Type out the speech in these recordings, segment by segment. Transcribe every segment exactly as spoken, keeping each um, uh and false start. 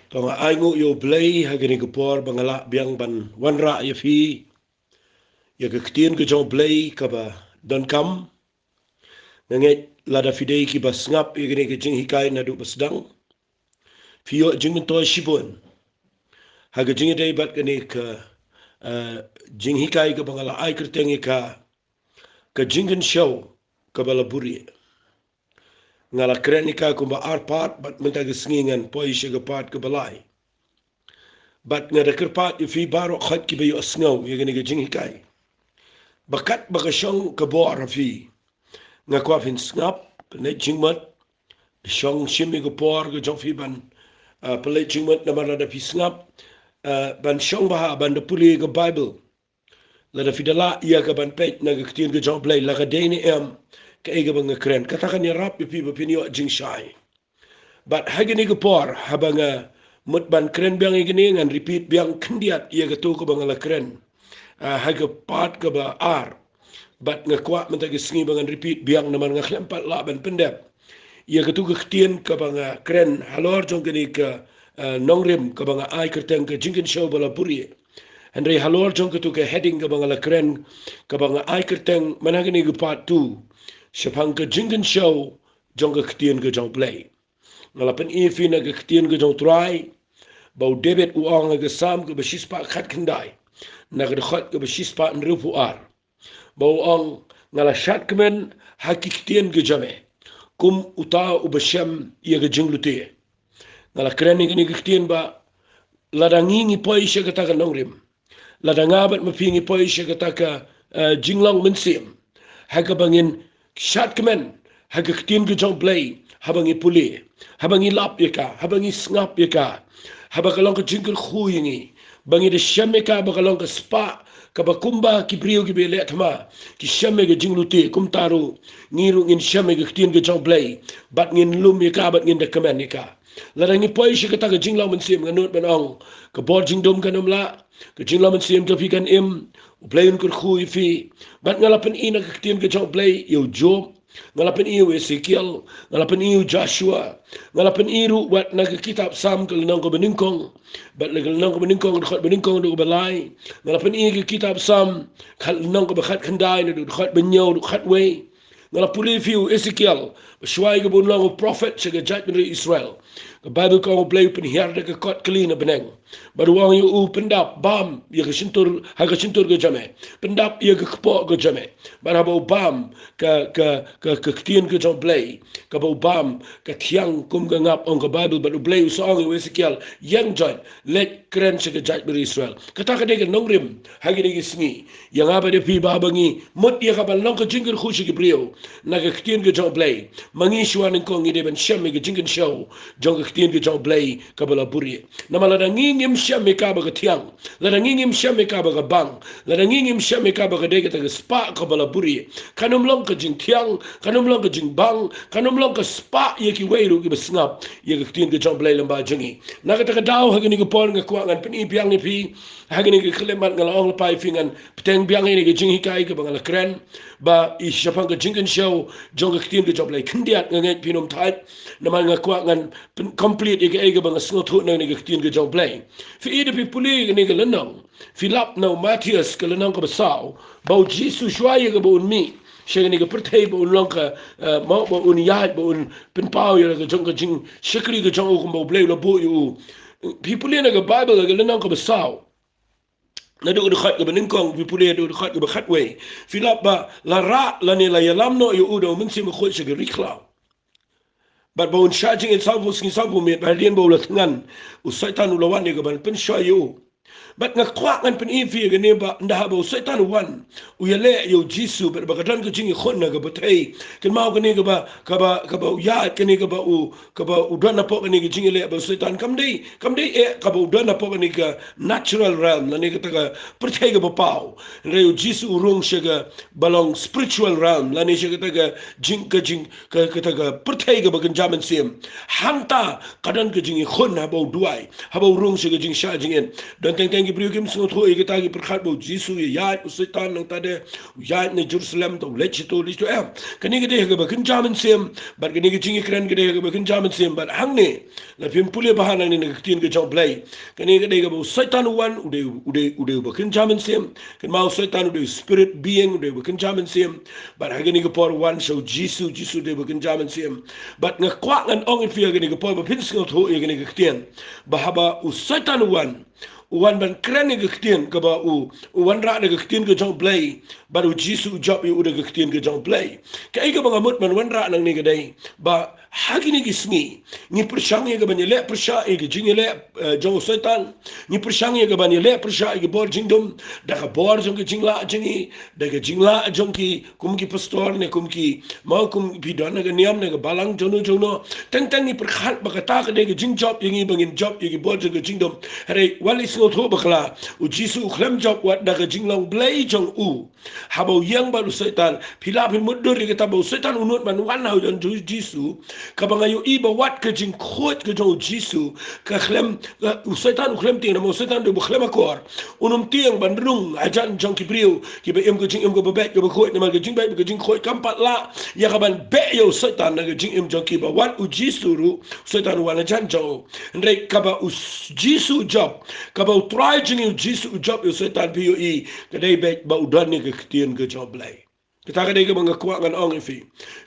To nga ainguh ïa U Blei ha kane ka por ba nga lah biang ban wanrah ïa phi ïa ka ktien ka jong U Blei kaba donkam. Nga ngeit lada phi dei kiba sngap ïa kane ka jinghikai naduh ba sdang, phi ïoh jingmyntoi shibun ha ka jingïadei bad kane ka, eh, jinghikai kaba nga la ai kyrteng ïa ka, ka jingkynshew kaba la buhrieh. Nga la kren ïa ka kumba ar part, bad mynta ka sngi ngan poi sha ka part kaba lai. Bad nga da kyrpad ïa phi baroh khoit kiba ïohsngew ïa kane ka jinghikai, ba katba ka shong ka bor ha phi, nga kwah phin sngap, pynleit jingmut. Shong shim ïa ka por ka jong phi ban, ah, pynleit jingmut, namar lada phi sngap, ah, ban shong bha, ban da pule ka Baibl, lada phi da lah ïa ka ban peit na ka ktien ka jong U Blei la ka dei ne em kaei kaba nga kren, kata kan ïarap ïa phi ba phin ïoh jingshai. Bad ha kane ka por, haba nga mut ban kren biang ïa kane, ngan repeat biang khyndiat ïa kato kaba nga la kren, ah, ha ka part kaba ar. Bad nga kwah mynta ka sngi ba ngan repeat biang, namar nga khlem pat lah ban pyndep ïa kato ka ktien kaba nga kren halor jong kane ka, ah, nongrim kaba nga ai kyrteng ka jingkynshew ba la buhrieh. Hynrei halor jong kato ka heading kaba nga la kren, kaba nga ai kyrteng mynta kane ka part two, shaphang ka jingkynshew jong ka ktien ka jong U Blei. Nga la pyni ïa phi na ka ktien ka jong U Trai, ba u David u ong ha ka Salm kaba shispah khatkhyndai, na ka dkhot kaba shispah hynriewphew ar, ba u ong, nga la shadkmen ha ki ktien ka jong me, kum uta uba shem ïa ka jinglute. Nga la kren ïa kane ka ktien ba lada ngi ngi poi sha kata ka nongrim, lada nga bad ma phi ngi poi sha kata ka, eh, jinglong mynsiem, ha kaba ngin shadkmen ha ka ktien ka jong U Blei, haba ngi pule, haba ngi lap ïa ka, haba ngi sngap ïa ka, haba ka long ka jingkyrkhu ïa ngi, ba ngi da shem ïa ka ba ka long ka spah kaba kumba ki briew kiba ïaleh thma ki shem ïa ka jinglute, kumta ruh ngi ruh ngin shem ïa ka ktien ka jong U Blei, bad ngin lum ïa ka, bad ngin da kmen ïa ka. Lada ngi poi sha kata ka jinglong mynsiem, nga nud ban ong, ka bor jingdum kan ym lah, ka jinglong mynsiem jong phi kan im, U Blei un kyrkhu ïa phi. Bad nga la pyni na ka ktien ka jong U Blei ïa u Job, nga la pyni ïa u Esekiel, nga la pyni ïa u Joshua, nga la pyni ruh wat na ka kitab Salm ka lynnong kaba nyngkong, bad na ka lynnong kaba nyngkong, dkhot ba nyngkong haduh kaba lai. Nga la pyni ïa ka kitab Salm ka lynnong kaba khatkhyndai, na dkhot ba hynñiew haduh khatwei. Nga la pule ïa phi u Esekiel, ba shuwa ïa kaba un long u prophet sha ka jaitbynriew Israel, ka Baibl ka ong U Blei u pynhiar da ka kot kli na bneng, bad u ong ïa u, pyndap, bam ïa ka shyntur, ha ka shyntur ka jong me, pyndap ïa ka kpoh ka jong me. Bad haba u bam ka, ka, ka, ka ktien ka jong U Blei, kaba u bam ka thiang kum ka ngap, ong ka Baibl, bad U Blei u sa ong ïa u Esekiel, ïeng joit, leit kren sha ka jaitbynriew Israel. Kata ka dei ka nongrim ha kine ki sngi ïa nga bad ïa phi, ba haba ngi mut ïa ka ban long ka jingkyrkhu sha ki briew na ka ktien ka jong U Blei, ma ngi shuwa nyngkong ngi dei ban shem ïa ka jingkynshew jong ka ktien ka jong U Blei kaba la buhrieh. Namar lada ngi ngim shem ïa ka ba ka thiang, lada ngi ngim shem ïa ka ba ka bang, lada ngi ngim shem ïa ka ba ka dei kata ka spah kaba la buhrieh, kan ym long ka jingthiang, kan ym long ka jingbang, kan ym long ka spah ïa kiwei ruh kiba sngap ïa ka ktien ka jong U Blei lyngba jong ngi. Na kata ka daw, ha kane ka por nga kwah ngan pyni biang ïa phi ha kane ka khyllipmat, nga la ong lypa ïa phi ngan bteng biang ïa kane ka jinghikai kaba nga la kren, ba i shaphang ka jingkynshew jong ka ktien ka jong U Blei. Khyndiat, nga ngeit phin ym thait, namar nga kwah ngan pyn-, complete ïa kaei kaba nga sngewthuh na kane ka ktien ka jong U Blei. Phi i, da phi pule ïa kane ka lynnong, phi lap na u Mathaios ka lynnong kaba saw, ba u Jisu shuwa ïa kaba un mih sha kane ka pyrthei, ba un long ka, eh, mo, ba un ïaid, ba un pynpaw ïa la ka jong ka jingshakri ka jong u, kumba U Blei u la buh ïa u. Phi pule na ka Baibl ka lynnong kaba saw, naduh dkhot kaba nyngkong, phi pule naduh dkhot kaba khatwei, phi lap ba la rah lane la ïalam noh ïa u da U Mynsiem Bakhuid sha ka ri khlaw. Bad ba un shah jingim sawphew sngi sawphew miet, bad hadien ba u la thngan, u Soitan u la wan ïa ka ban pynshoi ïa u. Bad nga kwah ngan pyni ïa phi ïa kane, ba ynda haba u Soitan u wan, u ïaleh ïa u Jisu, bad ba ka don ka jingïakhun na ka pyrthei. Kynmaw, kane kaba, kaba, kaba u ïaid, kane kaba u, kaba u don hapoh kane ka jingïaleh bad u Soitan, kam dei, kam dei eh kaba u don hapoh kane ka natural realm lane kata ka pyrthei kaba paw. Hynrei u Jisu u rung sha kaba long spiritual realm lane sha kata ka jing, ka jing, ka, kata ka pyrthei kaba kynja mynsiem. Hangta ka don ka jingïakhun haba u duwai, haba u rung sha ka jingshah jingim. Don Teng teng ki briew kim sngewthuh ïa kita ki pyrkhat ba u Jisu u ïaid, u Soitan nangta de u ïaid na Jerusalem, to u leit shito, leit shito, em. Kane ka dei ha kaba kynja mynsiem, bad kane ka jingïakren ka dei ha kaba kynja mynsiem, bad hangne, lada phim pule bha nangne na ka ktien ka jong u Blei, kane ka dei kaba u Soitan u wan, u dei, u dei, u dei uba kynja mynsiem. Kynmaw, u Soitan u dei u spirit being, u dei uba kynja mynsiem. Bad ha kane ka por u wan sha u Jisu, u Jisu u dei uba kynja mynsiem. Bad nga kwah ngan ong ïa phi ha kane ka por ba phin sngewthuh ïa kane ka ktien, ba haba u Soitan u wan, u wan ban kren ïa ka ktien kaba u, u wanrah da ka ktien ka jong u Blei, bad u Jisu u jop ïa u da ka ktien ka jong u Blei. Kaei kaba nga mut ban wanrah nangne ka dei ba ha kine ki sngi ngi pyrshang ïa ka ban ïaleh pyrshah ïa ka jingïaleh, eh, jong u Soitan. Ngi pyrshang ïa ka ban ïaleh pyrshah ïa ka bor jingdum da ka bor jong ka jinglah jong ngi, da ka jinglah jong ki, kum ki pastor ne kum ki, mo, kum phi don na ka niam ne ka balang jong no jong no. Teng teng ngi pyrkhat ba kata ka dei ka jingjop ïa ngi ba ngin jop ïa ki bor jong ka jingdum. Hynrei wat leit sngewthuh bakla, u Jisu u khlem jop wat da ka jinglong Blei jong u. Haba u ïeng bad u Soitan, phi lah phin mutdur ïa kata ba u Soitan u nud ban wan ha u don jong u Jisu, kaba nga ïohi ba wat ka jingkhuid ka jong u Jisu ka khlem, ka, u Soitan u khlem tieng, namar u Soitan u dei uba khlem akor. Un ym tieng ban rung hajan jong ki briew kiba im ka jingim kaba beit kaba khuid, namar ka jingbeit bad ka jingkhuid kam pat lah ïa ka ban beh ïa u Soitan na ka jingim jong ki, ba wat u Jisu ruh u Soitan u wan hajan jong u. Hynrei kaba u S-, Jisu u jop, kaba u Trai jong ngi u Jisu u jop ïa u Soitan, phi ïohi, ka dei beit ba u don ïa ka ktien ka jong u Blei. Kata ka dei kaba nga kwah ngan ong ïa phi.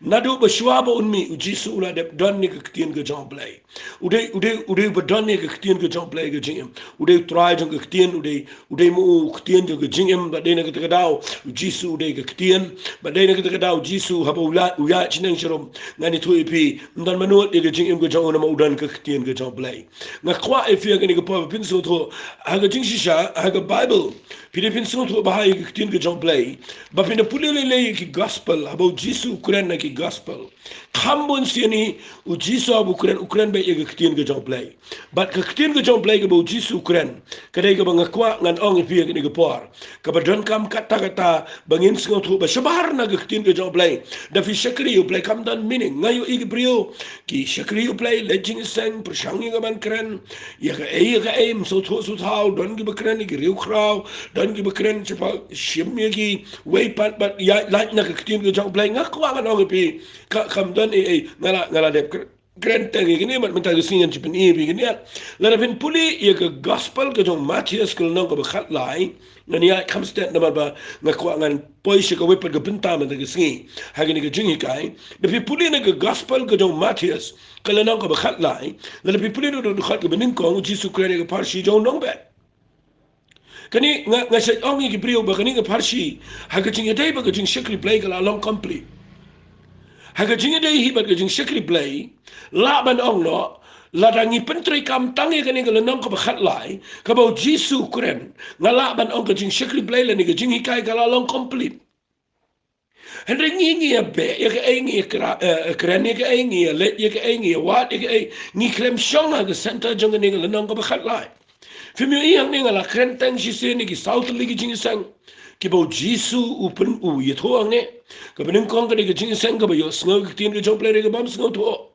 Naduh ba shuwa ba un mih, u Jisu u la dep don ïa ka ktien ka jong u Blei. U dei, u dei, u dei uba don ïa ka ktien ka jong u Blei ha ka jingim. U dei u Trai jong ka ktien, u dei, u dei mo u ktien jong ka jingim, bad dei na kata ka daw u Jisu u dei ka ktien, bad dei na kata ka daw u Jisu haba u la, u ïaid shaneng sharum, ngan ïathuh ïa phi, ym don mano ïa ka jingim ka jong u namar u don ka ktien ka jong u Blei. Nga kwah ïa phi ha kane ka por ba phin sngewthuh ha ka jingshisha, ha ka Baibl, phi dei phin sngewthuh bha ïa ka ktien ka jong u Blei. Ba phin da pule lei lei ïa ki gospel, haba u Jisu u kren na ki gospel, kham bun sien hi u Jisu haba u kren, u kren beit ïa ka ktien ka jong u Blei. Bad ka ktien ka jong u Blei kaba u Jisu u kren, ka dei kaba nga kwah ngan ong ïa phi ha kane ka por, kaba donkam katta katta ba ngin sngewthuh ba shabar na ka ktien ka jong u Blei. Da phi shakri ïa u Blei kam don meaning. Nga ïohi ki briew ki shakri ïa u Blei, leit jingïaseng, pyrshang ïa ka ban kren ïa kaei ïa kaei, ym sngewthuh sngewthaw, don kiba kren ïa ki riewkhraw, don kiba kren shaphang shim ïa kiwei pat, bad ïaid lait na ka ktien ka jong u Blei. Nga kwah ngan ong ïa phi, ka, kam don ei ei, nga la, nga la dep kren, kren tang ïa kane, bad mynta ka sngi ngan sa pyni ïa phi kane. Lada phin pule ïa ka gospel ka jong u Mathaios ka lynnong kaba khatlai, ngan ïaid kham stet namar ba nga kwah ngan poi sha kawei pat ka bynta mynta ka sngi ha kane ka jinghikai. Da phi pule na ka gospel ka jong u Mathaios ka lynnong kaba khatlai, lada phi pule na ka dkhot kaba nyngkong, u Jisu u kren ïa ka pharshi jong u nongbet. Kane nga, nga shait ong ïa ki briew ba kane ka pharshi, ha ka jingïadei bad ka jingshakri Blei ka la long complete. Ha ka jingïadei hi bad ka jingshakri Blei, lah ban ong noh, lada ngi pyntreikam tang ïa kane ka lynnong kaba khatlai kaba u Jisu u kren, nga lah ban ong ka jingshakri Blei lane ka jinghikai ka la long complete. Hynrei ngi, ngi ïa beh ïa kaei, ngi ïa kra-, eh, kren ïa kaei, ngi ïa leit ïa kaei, ngi ïa wad ïa kaei, ngi khlem shong ha ka center jong kane ka lynnong kaba khatlai. Phim ïohi hangne nga la kren tang shisien ïa ki saw tylli ki jingïaseng kiba u Jisu u pyn-, u ïathuh hangne. Kaba nyngkong ka dei ka jingïaseng kaba ïohsngew ïa ka ktien ka jong u Blei, hynrei ka bym sngewthuh.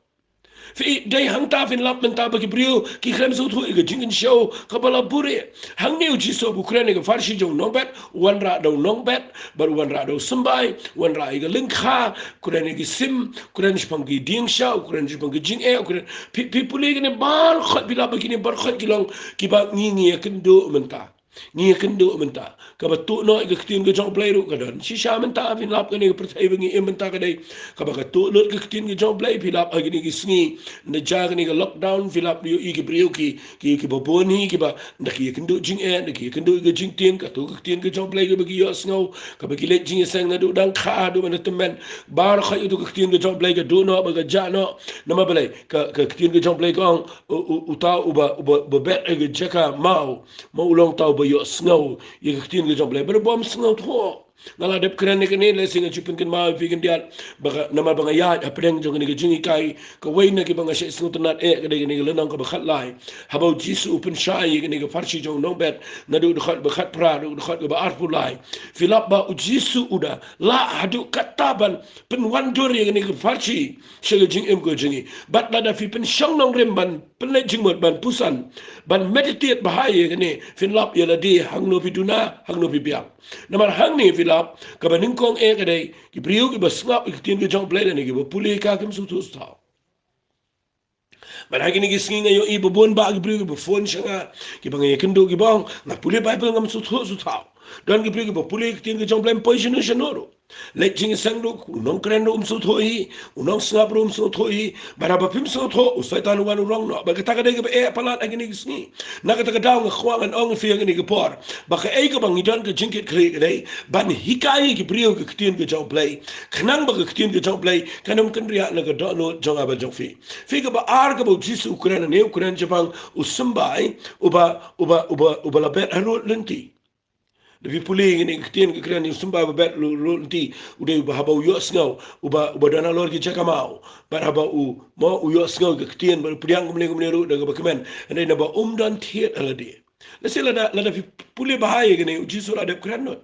Phi dei hangta phin lap mynta ba ki briew ki khlem sngewthuh ïa ka jingkynshew kaba la buhrieh. Hangne u Jisu haba u kren ïa ka pharshi jong u nongbet, u wanrah da u nongbet, bad u wanrah da u symbai, u wanrah ïa ka lyngkha, u kren ïa ki sim, u kren shaphang ki dieng sha, u kren shaphang ki jingeh, u kren, phi, phi pule kine baroh, phi lap ba kine baroh ki long kiba ngi, ngi ïakynduh mynta. Ngi ïakynduh mynta. Kaba tuh noh ïa ka ktien ka jong u Blei ruh ka don shisha mynta, phin lap kane ka pyrthei ba ngi im mynta ka dei kaba ka tuh lut ka ktien ka jong u Blei. Phi lap ha kine ki sngi, na ja kane ka lockdown, phi lap ïohi ki briew ki, ki, kiba bun hi kiba da ki ïakynduh jingeh, da ki ïakynduh ïa ka jingtieng, ka tuh ka ktien ka jong u Blei kaba ki ïohsngew, kaba ki leit jingïaseng naduh dang kha haduh ban da tymmen. Baroh ïa uto ka ktien ka jong u Blei ka duh noh bad ka jah noh. Namar balei? Ka, ka ktien ka jong u Blei ka ong, u, u, uta uba, uba, uba bet ha ka jaka maw, ma u long uta uba ïohsngew ïa ka ktien ka jong u Blei bad u bym sngewthuh. Nga la dep kren ïa kane, lehse ngan shu pynkynmaw ïa phi khyndiat, ba ka, namar ba nga ïaid hapdeng jong kane ka jinghikai, kawei na kiba nga shait sngewtynnat eh ka dei kane ka lynnong kaba khatlai. Haba u Jisu u pynshai ïa kane ka pharshi jong u nongbet, naduh dkhot ba khatphra haduh dkhot kaba arphew lai. Phi lap ba u Jisu u da lah haduh katta ban pynwandur ïa kane ka pharshi sha ka jingim ka jong ngi. Bad lada phi pynshong nongrim ban pynleit jingmut, ban puson, ban meditate bha ïa kane, phin lap ïa lade hangno phi duna, hangno phi biang. Namar hangne phi lap, kaba nyngkong eh ka dei ki briew kiba sngap ïa ka ktien ka jong U Blei lane kiba pule ka, kim sngewthuh shuh. Bad ha kine ki sngi nga ïohi ba bun bah ki briew kiba phone sha nga, kiba nga ïakynduh, kiba ong, nga pule Baibl, ngam sngewthuh shuh. Don ki briew kiba pule ka ktien ka jong U Blei, ym poi shano shano ruh. Leit jingïaseng ruh, u nongkren ruh um sngewthuh hi, u nongsngap ruh um sngewthuh hi. Bad haba phim sngewthuh, u Soitan u wan u rong noh. Bad kata ka dei kaba eh palat ha kine ki sngi. Na kata ka daw nga kwah ngan ong ïa phi ha kane ka por, ba kaei kaba ngi don ka jingkitkhlieh ka dei ban hikai ïa ki briew ka ktien ka jong U Blei, khnang ba ka ktien ka jong U Blei kan ym kynriah na ka dohnud jong nga bad jong phi. Phi, kaba ar kaba u Jisu u kren, ne u kren shaphang u symbai uba, uba, uba, uba la bet halor lynti. Da phi pule ïa kane ka ktien ka kren ïa u symbai uba bet halor lynti, u dei uba haba u ïohsngew, uba, uba don halor ki jaka maw, bad haba u, mo, u ïohsngew ka ktien, bad u pdiang kumne kumne ruh da kaba kmen, hynrei naba um don thied ha lade. Lehse lada, lada phi pule bha ïa kane, u Jisu la dep kren lut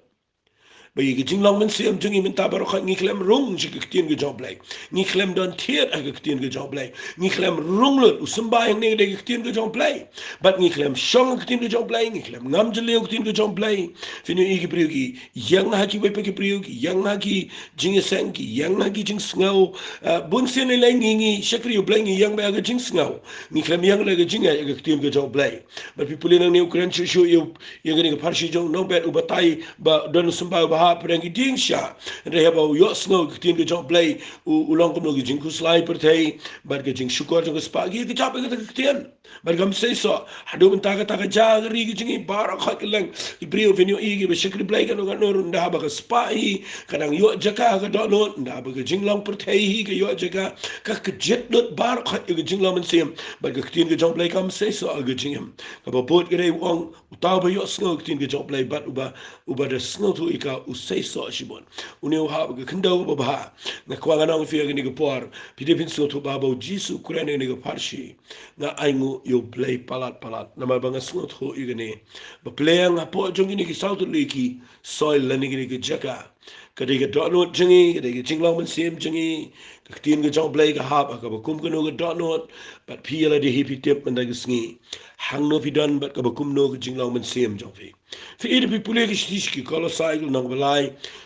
ba ïa ka jinglong mynsiem jong ngi mynta baroh khoit ngi khlem rung sha ka ktien ka jong U Blei. Ngi khlem don thied ha ka ktien ka jong U Blei. Ngi khlem rung lut, u symbai hangne ka dei ka ktien ka jong U Blei. Bad ngi khlem shong ha ka ktien ka jong U Blei, ngi khlem ngam jylliew ka ktien ka jong U Blei. Phin ïohi ki briew ki ïeng ha kiwei pat ki briew, ki ïeng ha ki jingïaseng, ki ïeng ha ki jingsngew. Ah, bun sien lei lei ngi, ngi shakri U Blei, ngi ïeng beit ha ka jingsngew. Ngi khlem ïeng la ka jingïaid ha ka ktien ka jong U Blei. Bad phi pule nangne u kren shuh shuh ïa u, ïa kane ka pharshi jong u nongbet uba tai, ba don u symbai uba hap pyrshang ki dieng sha. Hynrei haba u ïohsngew ka ktien ka jong U Blei, u, u long kumno ka jingkhuslai pyrthei bad ka jingshukor jong ka spah, ki kjap ïa kata ka ktien. Bad kam sei soh, haduh mynta kata ka jia ha ka ri ka jong ngi baroh khoit kylleng. Ki briew, phin ïohi, kiba shakri Blei kano kano ruh, ynda haba ka spah hi ka dang ïoh jaka ha ka dohnud, ynda haba ka jinglong pyrthei hi ka ïoh jaka, ka kjit lut baroh khoit ïa ka jinglong mynsiem. Bad ka ktien ka jong U Blei kam sei soh ha ka jingim. Kaba bud ka dei, u ong, uta uba ïohsngew ka ktien ka jong U Blei bad uba, uba da sngewthuh ïa ka, u sei soh shibun. Une u hap ka khyndew babha. Nga kwah ngan ong ïa phi ha kane ka por, phi dei phin sngewthuh ba haba u Jisu u kren ïa kane ka pharshi, nga ainguh ïa U Blei palat palat, namar ba nga sngewthuh ïa kane, ba pyrshang hapoh jong kine ki saw tylli ki soil lane kine ki jaka, ka dei ka dohnud jong ngi, ka dei ka jinglong mynsiem jong ngi, ka ktien ka jong U Blei ka hap ha kaba kum kano ka dohnud. Bad phi ïa lade hi phi tip mynta ka sngi hangno phi don bad kaba kumno ka jinglong mynsiem jong phi. Phi ïa, da phi pule ki shithi sha ki Kolosai, ka lynnong kaba lai,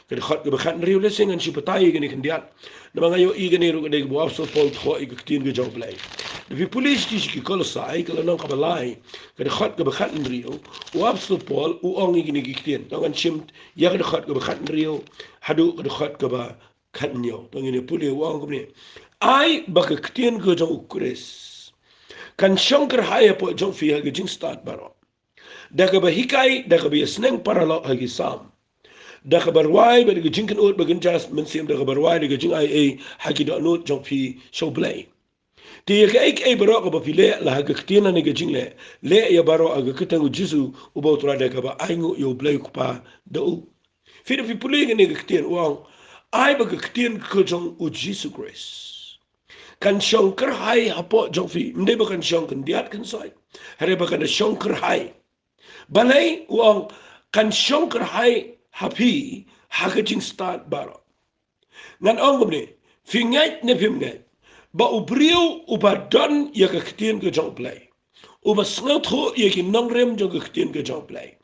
ka dkhot kaba khathynriew, lehse ngan shu batai ïa kane khyndiat, namar nga ïohi kane ruh ka dei kaba u Apostol Paul u thoh ïa ka ktien ka jong U Blei. Da phi pule shithi sha ki Kolosai, ka lynnong kaba lai, ka dkhot kaba khathynriew, u Apostol Paul u ong ïa kine ki ktien. To ngan shim ïa ka dkhot kaba khathynriew haduh ka dkhot kaba khathynñiew. To ngin ïa pule, u ong kumne: Ai ba ka ktien ka jong U Khrist kan shong kyrhai hapoh jong phi ha ka jingstad baroh, da kaba hikai, da kaba ïasneng paralok ha ki Salm, da kaba rwai bad da ka jingkynnoh bakynja mynsiem, da kaba rwai da ka jingaiei ha ki dohnud jong phi sha U Blei. Te ïa kaei kaei baroh kaba phi leh, la ha ka ktien lane ka jingleh, leh ïa baroh ha ka kyrteng U Jisu uba U Trai, da kaba ainguh ïa U Blei U Kpa da u. Phi, da phi pule kane ka ktien, u ong: Ai ba ka ktien ka jong U Jisu Khrist kan shong kyrhai hapoh jong phi. Ym dei ba kan shong khyndiat khynsoit, hynrei ba kan da shong kyrhai. Balei? U ong kan shong kyrhai ha phi ha ka jingstad baroh. Ngan ong kumne, phi ngeit ne phim ngeit, ba u briew uba don ïa ka ktien ka jong U Blei, uba sngewthuh ïa ki nongrim jong ka ktien ka jong U Blei,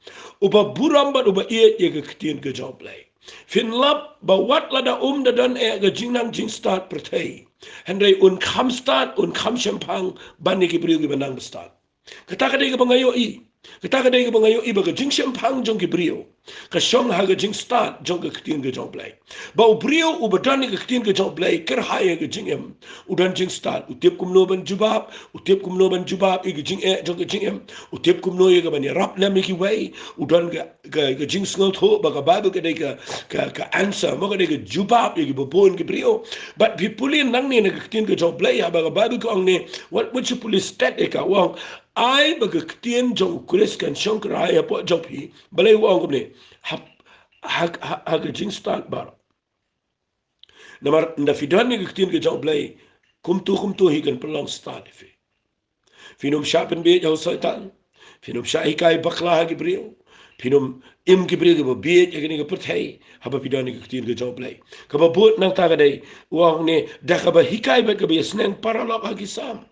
uba burom bad uba ïeit ïa ka ktien ka jong U Blei, phin lap ba wat lada um da don eh ha ka jingnang jingstad pyrthei, hynrei un kham stad, un kham shemphang ban ïa ki briew kiba nang bastad. Kata ka dei kaba nga ïohi. Kata ka dei kaba nga ïohi, ba ka jingshemphang jong ki briew ka shong ha ka jingstad jong ka ktien ka jong U Blei. Ba u briew uba don ïa ka ktien ka jong U Blei kyrhai ha ka jingim, u don jingstad, u tip kumno ban jubab, u tip kumno ban jubab ïa ka jingeh jong ka jingim, u tip kumno ïa kaban ïarap lem ïa kiwei, u don ka, ka, ka jingsngewthuh ba ka Baibl ka dei ka, ka, ka answer, mo, ka dei ka jubab ïa kiba bun ki briew. Bad phi pule nangne na ka ktien ka jong U Blei, haba ka Baibl ka ong ne, wat, wat shu pule stet ïa ka, u ong: Ai ba ka ktien jong U Khrist kan shong kyrhai hapoh jong phi. Balei u ong kumne? Hap, ha, ha, ha ka jingstad baroh. Namar ynda phi don ïa ka ktien ka jong U Blei, kumto kumto hi kan pynlong stad ïa phi. Phin ym shah pynbieit ha u Soitan. Phin ym shah hikai bakla ha ki briew. Phin ym im ki briew kiba bieit ha kane ka pyrthei, haba phi don ïa ka ktien ka jong U Blei. Kaba bud nangta ka dei, u ong ne, da kaba hikai bad kaba ïasneng paralok ha ki Salm.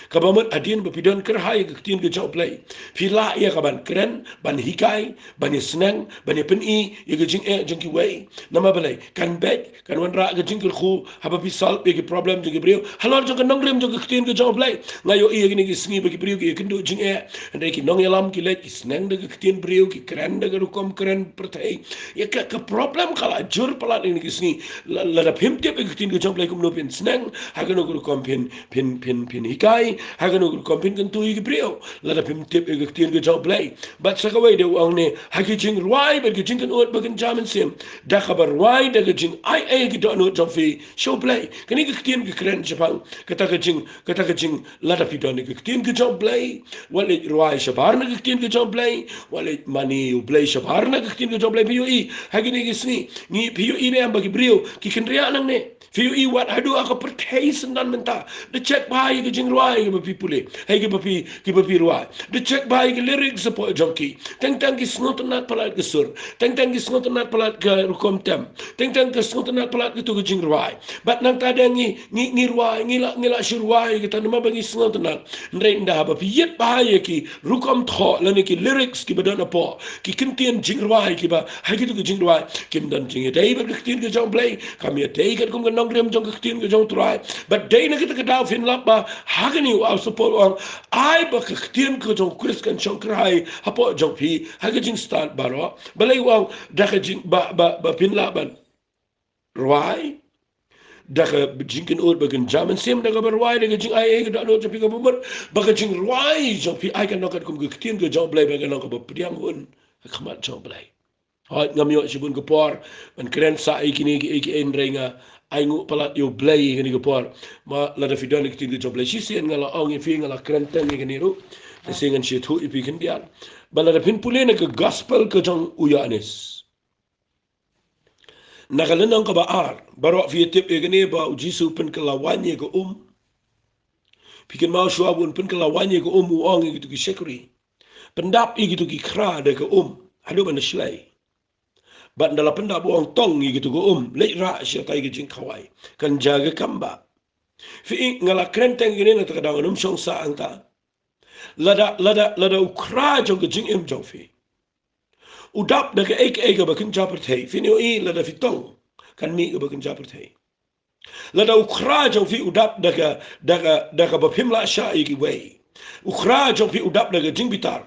Kaba mut hadien ba phi don kyrhai ïa ka ktien ka jong U Blei, phi lah ïa ka ban kren, ban hikai, ban ïasneng, ban ïapyni ïa ka jingeh jong kiwei. Namar balei? Kan beit, kan wanrah ka jingkyrkhu haba phi solve ïa ki problem jong ki briew halor jong ka nongrim jong ka ktien ka jong U Blei. Nga ïohi ïa kine ki sngi ba ki briew ki ïakynduh jingeh, hynrei ki nongïalam ki leit ki sneng da ka ktien briew, ki kren da ka rukom kren pyrthei. Ïa ka, ka problem ka la jur palat ïa kine ki sngi. La, lada phim tip ïa ka ktien ka jong U Blei, kumno phin sneng? Ha kano ka rukom phin, phin, phin, phin hikai? Ha kano ka rukom phin kyntu ïa ki briew, lada phim tip ïa ka ktien ka jong U Blei? Bad sa kawei de u ong ne, ha ki jingrwai bad ki jingkynnoh ba kynja mynsiem, da kaba rwai da ka jingai ei ki dohnud jong phi sha U Blei. Kane ka ktien ka kren shaphang kata ka jing, kata ka jing, lada phi don ïa ka ktien ka jong U Blei, wat leit rwai shabar na ka ktien ka jong U Blei, wat leit mane ïa U Blei shabar na ka ktien ka jong U Blei. Phi ïohi ha kine ki sngi, ngi, phi ïohi ne em ba ki briew ki kynriah nangne? Phi ïohi wat haduh ha ka pyrthei syndon mynta, da check bha ïa ka jingrwai kiba phi pule, ha kiba phi, kiba phi rwai. Da check bha ïa ka lyrics hapoh jong ki. Teng teng ki sngewtynnat palat ka sur. Teng teng ki sngewtynnat palat ka rukom tem. Teng teng ki sngewtynnat palat kato ka jingrwai. Bad nangta de ngi, ngi, ngi rwai, ngi la, ngi la shu rwai kata namar ba ngi sngewtynnat. Hynrei ynda haba phi ïit bha ïa ki rukom thoh lane ki lyrics kiba don hapoh ki ktien jingrwai kiba ha kito ki jingrwai, kim don jingïadei bad ka ktien ka jong U Blei, kam ïadei katkum ka nongrim jong ka ktien ka jong U Trai. Bad dei na kata ka daw phin lap ba ha kane u Apostol Paul u ong, ai ba ka ktien ka jong U Khrist kan shong kyrhai hapoh jong phi ha ka jingstad baroh. Balei u ong da ka jing, ba, ba, ba phin lah ban rwai da ka jingkynnoh ba kynja mynsiem, da kaba rwai da ka jingai ei ka dohnud jong phi, kaba mut ba ka jingrwai jong phi ai kan long katkum ka ktien ka jong U Blei, ba kan long kaba pdiang hun ha khmat jong U Blei. Hooid, ngam ïoh shibun ka por ban kren sah ïa kine kiei kiei, hynrei nga ainguh palat ïa U Blei ïa kane ka por. Ma lada phi don ïa ka ktien ka jong U Blei, shisien nga la ong ïa phi, nga la kren teng ïa kane ruh, te shisien ngan sa ïathuh ïa phi khyndiat. Ba lada phin pule na ka gospel ka jong u Ïoannis, na ka lynnong kaba ar, baroh phi ïatip ïa kane ba U Jisu u pynkylla waiñ ïa ka um. Phi kynmaw shuwa ba un pynkylla waiñ ïa ka um, u ong ïa kito ki shakri, pyndap ïa kito ki khra da ka um haduh ban da shlei. Bad ynda la pyndap, u ong, tong ïa kito ka um, leit rah shatai ka jingkhawai, kan jia ka kambah. Phi i, nga la kren teng ïa kane na kata ka daw, ngam shong sah hangta. Lada, lada, lada u khra jong ka jingim jong phi u dap da kaei kaei kaba kynja pyrthei, phin ïohi lada phi tong, kan mih kaba kynja pyrthei. Lada u khra jong phi u dap da ka, da ka, da kaba phim lah shah ïa kiwei. U khra jong phi u dap da ka jingbitar.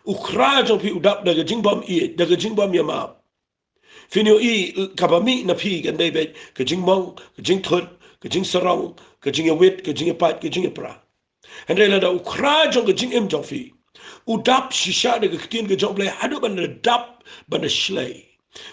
U khra jong phi u dap da ka jingbym ïeit, da ka jingbym ïamap. Phin ïohi kaba mih na phi kan dei beit ka jingmong, ka jingthut, ka jingsarong, ka jingïawit, ka jingïapait, ka jingïapra. Hynrei lada u khra jong ka jingim jong phi u dap shisha da ka ktien ka jong U Blei haduh ban da dap, ban da shlei,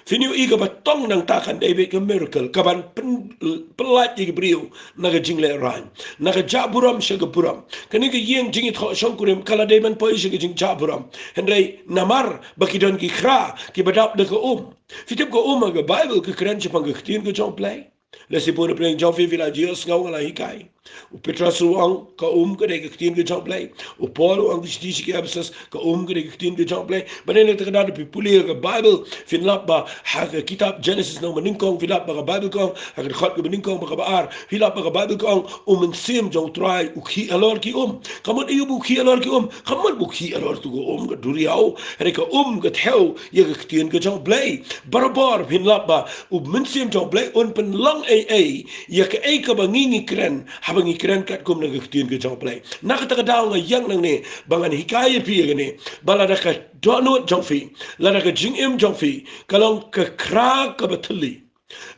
phin ïohi kaba tong nangta kan dei beit ka miracle kaban pyn-, pynlait ïa ki briew na ka jinglehrain, na ka jah burom sha ka burom. Kane ka ïing jingïathoh shongkurim ka la dei ban poi sha ka jingjah burom, hynrei namar ba ki don ki khra kiba dap da ka um. Phi tip ka um ha ka Baibl ka kren shaphang ka ktien ka jong U Blei. Lehse bun na pdeng jong phi phi la ju ïohsngew nga la hikai. U Petros u ong ka um ka dei ka ktien ka jong U Blei. U Paul u ong ki shithi sha ki Ephesus, ka um ka dei ka ktien ka jong U Blei. Bad na kata ka daw lada phi pule ka Baibl, phin lap ba ha ka kitab Genesis lynnong banyngkong, phi lap ba ka Baibl ka ong, ha ka dkhot kaba nyngkong bad kaba ar, phi lap ba ka Baibl ka ong, U Mynsiem jong U Trai u khih halor ki um. Ka mut aïu ba u khih halor ki um? Ka mut ba u khih halor tu ka um ka duriaw, hynrei ka um ka thew ïa ka ktien ka jong U Blei. Barabor phin lap ba U Mynsiem jong U Blei un pynlong ei ei ïa kaei kaba ngi ngi kren, haba ngi kren katkum na ka ktien ka jong U Blei. Na kata ka daw nga ïeng nangne ba ngan hikai ïa phi ïa kane, ba lada ka dohnud jong phi, lada ka jingim jong phi ka long ka khra kaba thylli,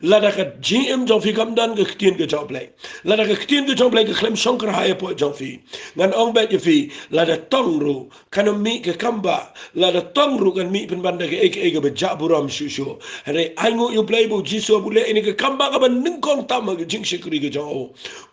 Lada ka jingim jong phi kam don ka ktien ka jong U Blei, lada ka ktien ka jong U Blei ka khlem shongkar ha ïa pdeng jong phi, ngan ong beit ïa phi, lada tong ruh kan ym mih ka kambah, lada tong ruh kan mih pynban da kaei kaei kaba jah burom shuh shuh. Hynrei ai nguh ïa U Blei ba U Jisu haba u leh ïa kane ka kambah kaba nyngkong tam ha ka jingshakri ka jong u,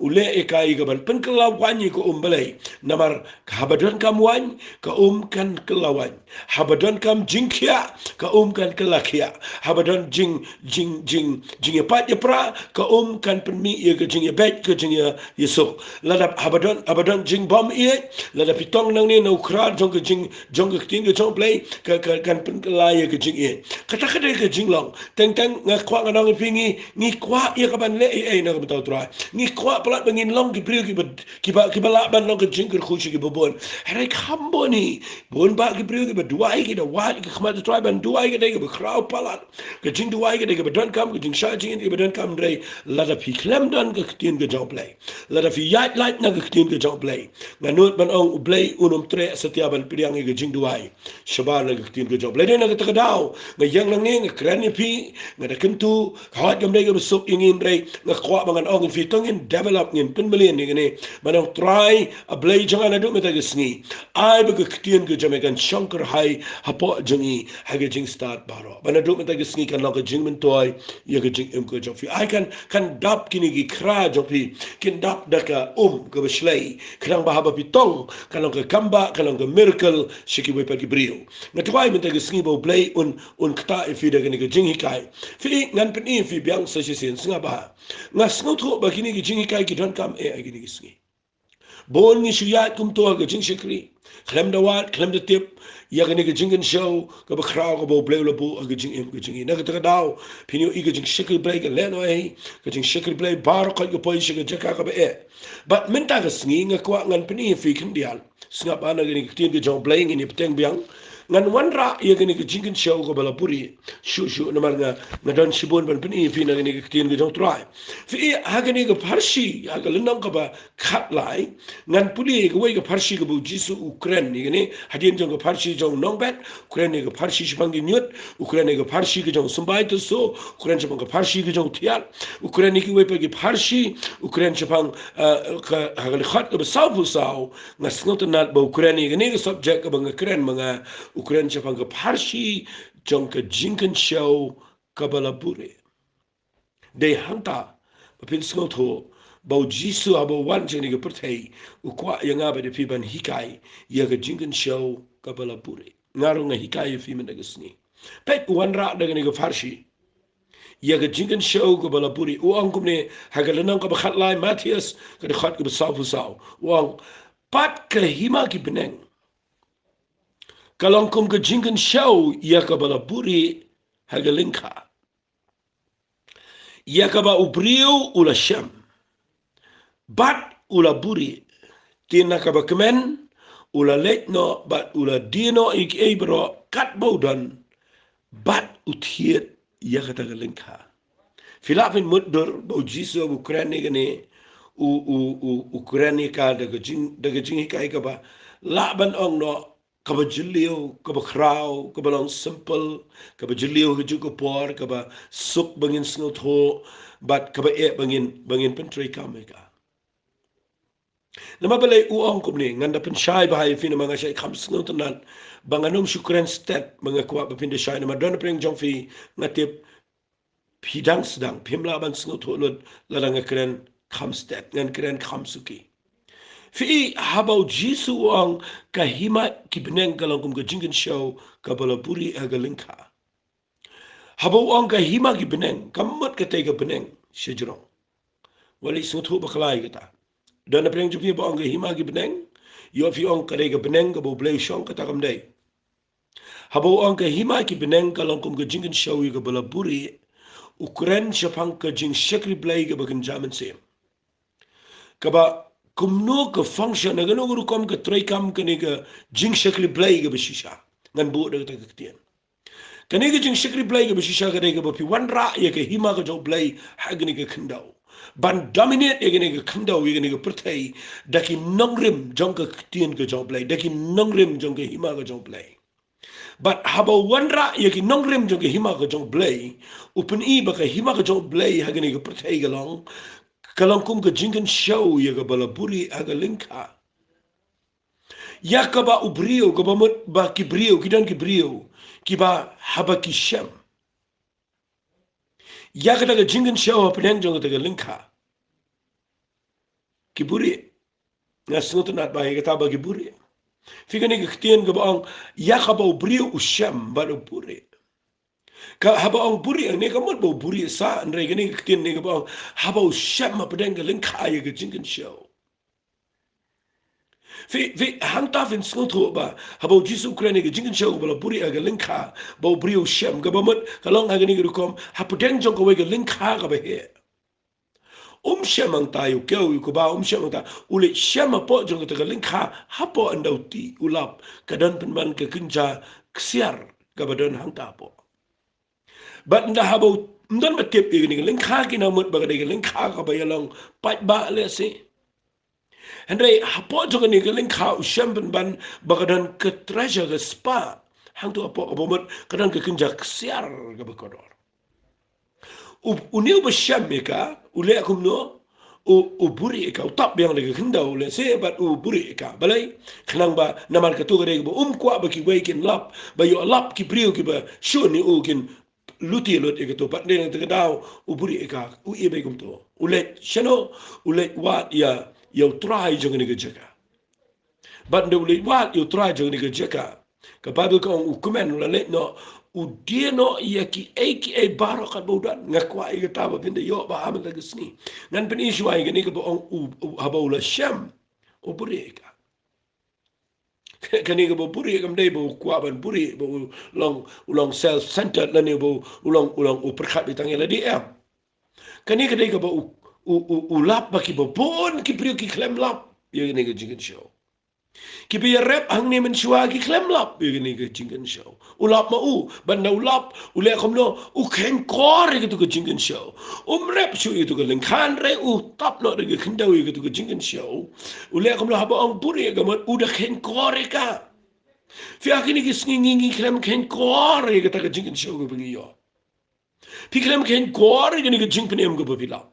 u leh ïa kaei kaban pynkylla waiñ ïa ka um Blei. Namar haba donkam waiñ, ka um kan kylla waiñ. Haba donkam jingkhiah, ka um kan kylla khiah. Haba don jing, jing, jing, jingïapait ïapra, ka um kan pynmih ïa ka jingïabeit, ka jingïa, ïasuk. Lada haba don, haba don jingbym ïeit, lada phi tong nangne na u khra jong ka jing, jong ka ktien ka jong U Blei, ka, ka, kan pynkylla ïa ka jingïeit. Kata ka dei ka jinglong. Teng teng nga kwah ngan ong ïa phi, ngi, ngi kwah ïa kaban leh ei ei na ka bynta U Trai. Ngi kwah palat ba ngin long ki briew kiba, kiba, kiba lah ban long ka jingkyrkhu sha kiba bun. Hynrei kham bun hi. Bun bah ki briew kiba duwai, ki da wad ïa ka khmat U Trai ban duwai, ka dei kaba khraw palat. Ka jingduwai ka dei kaba donkam, ka jingshah jingit kaba donkam, hynrei lada phi khlem don ka ktien ka jong U Blei, lada phi ïaid lait na ka ktien ka jong U Blei, nga nud ban ong U Blei un ym treh satia ban pdiang ïa ka jingduwai shabar na ka ktien ka jong U Blei. Dei na kata ka daw nga ïeng nangne, nga kren ïa phi, nga da kyntu, ka hok kam dei kaba suk ïa ngi, hynrei nga kwah ba ngan ong ïa phi, to ngin develop, ngin pynmlien ïa kane. Ban ong Trai, A Blei jong nga, naduh mynta ka sngi, ai ba ka ktien ka jong me kan shongkar hai hapoh jong ngi ha ka jingstad baroh. Ba naduh mynta ka sngi kan long ka jingmyntoi ïa ka jingim ka jong phi. Ai kan, kan dap kine ki khra jong phi, kin dap da ka um kaba shlei, khnang ba haba phi tong kan long ka kambah, kan long ka miracle sha kiwei pat ki briew. Nga duwai mynta ka sngi ba U Blei un, un ktah ïa phi da kane ka jinghikai. Phi, ngan pyni ïa phi biang sa shisien, sngap bha. Nga sngewthuh ba kine ki jinghikai ki donkam eh ha kine ki sngi. Bun ngi shu ïaid kumto ha ka jingshakri, khlem da wad, khlem da tip ïa kane ka jingkynshew kaba khraw kaba U Blei u la buh ha ka jingim ka jong ngi. Na kata ka daw phin ïohi ka jingshakri Blei ka lehnohei, ka jingshakri Blei baroh ka poi sha ka jaka kaba eh. Bad mynta ka sngi nga kwah ngan pyni ïa phi khyndiat. Sngap bha, na kane ka ktien ka jong U Blei ngin ïa bteng biang. Ngan wanrah ïa kane ka jingkynshew kaba la buhrieh shuh shuh namar nga, nga don shibun ban pyni ïa phi na kane ka ktien ka jong U Trai. Phi, ha kane ka pharshi, ha ka lynnong kaba khatlai, ngan pule ïa kawei ka pharshi kaba U Jisu u kren ïa kane, hadien jong ka pharshi jong u nongbet, u kren ïa ka pharshi shaphang ki ñiut, u kren ïa ka pharshi ka jong u symbai tyrso, u kren shaphang ka pharshi ka jong u thiat, u kren ïa kiwei pat ki pharshi, u kren shaphang, eh, ka, ha ka dkhot kaba sawphew saw, nga sngewtynnat ba u kren ïa kane ka subject kaba nga kren ma nga, u kren shaphang ka pharshi jong ka jingkynshew kaba la buhrieh. Dei hangta ba phin sngewthuh ba U Jisu haba u wan sha kane ka pyrthei, u kwah ïa nga bad ïa phi ban hikai ïa ka jingkynshew kaba la buhrieh. Nga ruh nga hikai ïa phi mynta ka sngi. Peit, u wanrah da kane ka pharshi ïa ka jingkynshew kaba la buhrieh. U ong kumne ha ka lynnong kaba khatlai Mathaios, ka dkhot kaba sawphew saw. U ong, pat ka hima ki bneng ka long kum ka jingkynshew ïa kaba la buhrieh ha ka lyngkha, ïa kaba u briew u la shem bad u la buhrieh, te na kaba kmen u la leit noh bad u la die noh ïa kiei baroh katba u don, bad u thied ïa kata ka lyngkha. Phi lah phin mutdur ba U Jisu haba u kren ïa kane, u, u, u, u kren ïa ka da ka jing, da ka jinghikai kaba lah ban ong noh kaba jylliew, kaba khraw, kaba long simple, kaba jylliew ha kajuh ka por, kaba suk ba ngin sngewthuh bad kaba eh ba ngin, ba ngin pyntreikam ïa ka. Namar balei u ong kumne, ngan da pynshai bha ïa phi namar nga shait kham sngewtynnat ba ngan ym shu kren stet, ba nga kwah ba phin da shai namar don na pdeng jong phi, nga tip phi dang sdang, phim lah ban sngewthuh lut lada nga kren kham stet, ngan kren kham suki. Phi, haba U Jisu u ong ka hima ki bneng ka long kum ka jingkynshew kaba la buhrieh ha ka lyngkha. Haba u ong ka hima ki bneng, kam mut katei ka bneng shajrong. Wat leit sngewthuh bakla ïa kata. Don na pdeng jong phi ba ong ka hima ki bneng, ïoh phi ong ka dei ka bneng kaba U Blei u shong, kata kam dei. Haba u ong ka hima ki bneng ka long kum ka jingkynshew ïa kaba la buhrieh, u kren shaphang ka jingshakri Blei kaba kynja mynsiem. Kaba kumno ka function, na kano ka rukom ka treikam kane ka jingshakri Blei kaba shisha. Ngan buh da kata ka ktien. Kane ka jingshakri Blei kaba shisha ka dei kaba phi wanrah ïa ka hima ka jong U Blei ha kane ka khyndew, ban dominate ïa kane ka khyndew, ïa kane ka pyrthei da ki nongrim jong ka ktien ka jong U Blei, da ki nongrim jong ka hima ka jong U Blei. Bad haba u wanrah ïa ki nongrim jong ka hima ka jong U Blei, u pyni ba ka hima ka jong U Blei ha kane ka pyrthei ka long, ka long kum ka jingkynshew ïa kaba la buhrieh ha ka lyngkha. Ïa kaba u briew, kaba mut ba ki briew, ki don ki briew kiba haba ki shem, ïa kata ka jingkynshew hapdeng jong kata ka lyngkha, ki buhrieh. Nga sngewtynnat ba ïa kata ba ki buhrieh. Phi, kane ka ktien kaba ong, ïa kaba u briew u shem bad u buhrieh. Ka haba ong buhrieh, ne ka mut ba u buhrieh sah, hynrei kane ka ktien ne kaba ong, haba u shem hapdeng ka lyngkha ïa ka jingkynshew. Phi, phi, hangta phin sngewthuh ba haba U Jisu u kren ïa ka jingkynshew kaba la buhrieh ha ka lyngkha, ba u briew u shem, kaba mut ka long ha kane ka rukom, hapdeng jong kawei ka lyngkha kaba heh. Um shem hangta ïa u kew ïa u kba, um shem hangta, u leit shem hapoh jong kata ka lyngkha, hapoh ynda u tih, u lap, ka don pynban ka kynja ksiar kaba don hangta hapoh. Bad ynda haba um don ba tip ïa kane ka lyngkha, ki nang mut ba ka dei ka lyngkha kaba ïalong paidbah lehse. Hynrei hapoh jong kane ka lyngkha u shem pynban ba ka don ka treasure, ka spah hangto hapoh, kaba mut ka don ka kynja ksiar kaba kordor. U, une uba shem ïa ka, u leh kumno? U, u buhrieh ïa ka, u tap biang da ka khyndew lehse bad u buhrieh ïa ka. Balei? Khnang ba namar kato ka dei kaba um kwah ba kiwei kin lap, ba ïoh lap ki briew kiba shun ïa u kin lute lut ïa kato, bad na kata ka daw u buhrieh ïa ka, u ïa beit kumto. U leit shano? U leit wad ïa, ïa u trai jong kane ka jaka. Bad ynda u leit wad ïa u trai jong kane ka jaka, ka Baibl ka ong u kmen, u la leit noh, u die noh ïa kiei kiei baroh katba u don. Nga kwah ïa kata ba phin da ïoh bha mynta ka sngi. Ngan pyni shuwa ïa kane kaba ong u, u, haba u la shem, u buhrieh ïa ka. Kane kaba buhrieh kam dei ba u kwah ban buhrieh, ba u long, u long self-centered lane ba u long, u long u pyrkhat beit tang ïa lade, em. Kane ka dei kaba u, u, u, u lap ba kiba bun ki briew ki khlem lap ïa kane ka jingkynshew. Kiba ïarep hangne mynshuwa ki khlem lap ïa kane ka jingkynshew. U lap ma u, bad ynda u lap, u leh kumno? U kheiñkor ïa kato ka jingkynshew. Um rep shuh ïa kato ka lyngkha, hynrei u tap noh da ka khyndew ïa kato ka jingkynshew. U leh kumno? Haba ong buhrieh ka mut u da kheiñkor ïa ka. Phi, ha kine ki sngi ngi, ngi khlem kheiñkor ïa kata ka jingkynshew kaba ngi ïoh. Phi khlem kheiñkor ïa kane ka jingpynim kaba phi lap.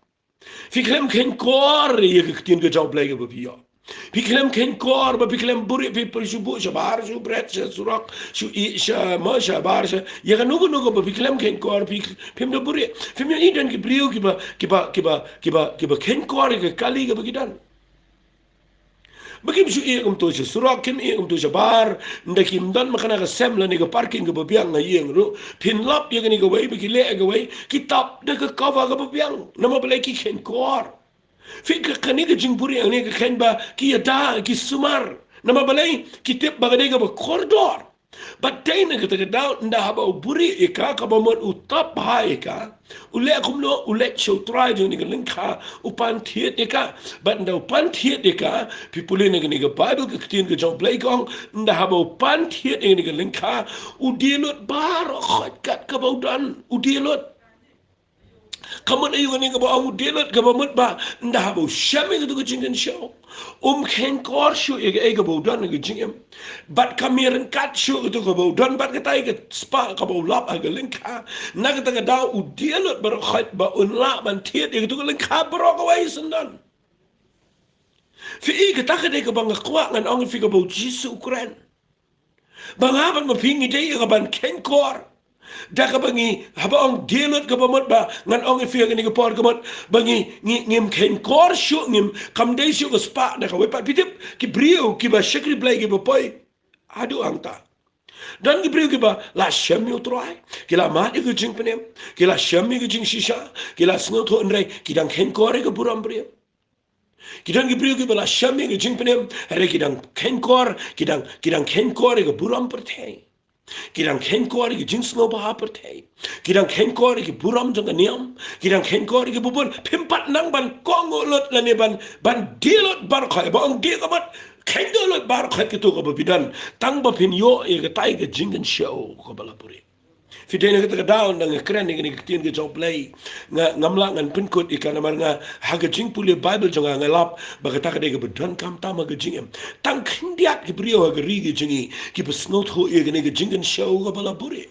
Phi khlem kheiñkor ïa ka ktien ka jong U Blei kaba phi ïoh. Phi khlem kheiñkor, ba phi khlem buhrieh, phi, phi shu buh shabar, shu bret, sha surok, shu ïeh, sha mo, shabar, sha ïa kano kano kaba phi khlem kheiñkor, phi, phim da buhrieh. Phim ïohi don ki briew kiba, kiba, kiba, kiba, kiba kheiñkor ïa ka kali kaba ki don. Ba kim shu ïeh kumto sha surok, kim ïeh kumto shabar, ynda kim don makna ka sem lane ka parking kaba biang ha ïing ruh. Phin lap ïa kane kawei, ba ki leh kawei, ki tap da ka cover kaba biang. Namar balei? Ki kheiñkor. Phi, ka, kane ka jingbuhrieh, kane ka kheiñ ba ki ïada, ki sumar. Namar balei? Ki tip ba ka dei kaba kordor. Bad dei na kata ka daw, ynda haba u buhrieh ïa ka, kaba mut u tap bha ïa ka, u leh kumno? U leit sha u trai jong kane ka lyngkha, u pan thied ïa ka. Bad ynda u pan thied ïa ka, phi pule na kane ka Baibl, ka ktien ka jong U Blei ka ong, ynda haba u pan thied ïa kane ka lyngkha, u die lut baroh khoit kat kaba u don, u die lut. Ka mut aïu kane kaba ong u die lut? Kaba mut ba ynda haba u shem ïa kato ka jingkynshew, um kheiñkor shuh ïa kaei kaba u don ha ka jingim. Bad kam ïaryngkat shuh kato kaba u don bad katai ka spah kaba u lap ha ka lyngkha. Na kata ka daw u die lut baroh khoit ba un lah ban thied ïa kato ka lyngkha baroh kawei syndon. Phi i, kata ka dei kaba nga kwah ngan ong ïa phi, kaba U Jisu u kren. Ba nga bad ma phi ngi dei ïa ka ban kheiñkor. Da kaba ngi, haba ong die lut, kaba mut ba ngan ong ïa phi ha kane ka por, ka mut ba ngi, ngi, ngim kheiñkor shuh, ngim, kam dei shuh ka spah da kawei pat. Phi tip, ki briew kiba shakri Blei kiba poi haduh hangta, don ki briew kiba la shem ïa u Trai, ki la mad ïa ka jingpynim, ki la shem ïa ka jingshisha, ki la sngewthuh, hynrei ki dang kheiñkor ïa ka burom briew. Ki don ki briew kiba la shem ïa ka jingpynim, hynrei ki dang kheiñkor, ki dang, ki dang kheiñkor ïa ka burom pyrthei. Ki dang kheiñkor ïa ka jingsngewbha pyrthei. Ki dang kheiñkor ïa ka burom jong ka niam. Ki dang kheiñkor ïa kaba bun. Phim pat nang ban kohnguh lut lane ban, ban die lut baroh khoit. Ba ong die, ka mut kheiñduh lut baroh khoit kato kaba phi don, tang ba phin ïoh ïa katai ka jingkynshew kaba la buhrieh. Phi dei na kata ka daw nda nga kren ïa kane ka ktien ka jong U Blei, nga, ngam lah ngan pynkut ïa ka namar nga, ha ka jingpule Baibl jong nga nga lap ba kata ka dei kaba donkam tam ha ka jingim. Tang khyndiat ki briew ha ka ri ka jong ngi kiba sngewthuh ïa kane ka jingkynshew kaba la buhrieh.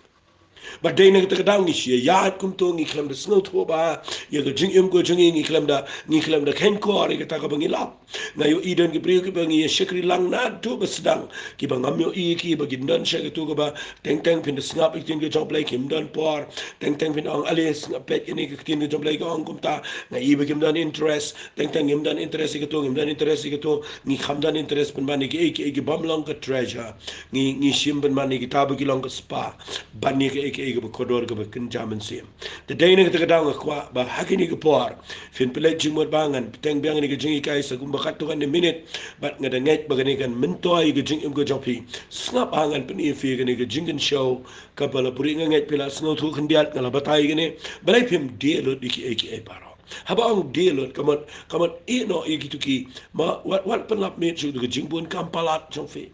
Bad dei na kata ka daw ngi shu ïaid kumto, ngi khlem da sngewthuh bha ïa ka jingim ka jong ngi, ngi khlem da, ngi khlem da khein kor ïa kata kaba ngi lap. Nga ïohi don ki briew kiba ngi ïa shakri lang naduh ba sdang, kiba ngam ïohi ïa ki ba kin don sha kato kaba teng teng phin da sngap ïa ka ktien ka jong U Blei, kim don por. Teng teng phin ong, ale sngap beit ïa kane ka ktien ka jong U Blei ka ong kumta. Nga i ba kim don interest. Teng teng ngim don interest ïa kato, ngim don interest ïa kato. Ngi kham don interest pynban ïa kiei kiei ki bym long ka treasure. Ngi, ngi shim pynban ïa kita ba ki long ka spah ban ïa kiei kiei kaba kordor kaba kynja mynsiem. Te dei na kata ka daw nga kwah ba ha kine ki por phin pynleit jingmut bha, ngan bteng biang ïa kane ka jinghikai sa kumba katto katne minit. Bad nga da ngeit ba kane kan myntoi ïa ka jingim ka jong phi. Sngap ha, ngan pyni ïa phi ïa kane ka jingkynshew kaba la buhrieh. Nga ngeit phi la sngewthuh khyndiat, nga la batai ïa kane. Balei phim die lut ïa kiei kiei baroh? Haba ong die lut, ka mut, ka mut ïeh noh ïa kito ki, ma wat, wat pynlap miet shuh ïa ka jingbun kam palat jong phi.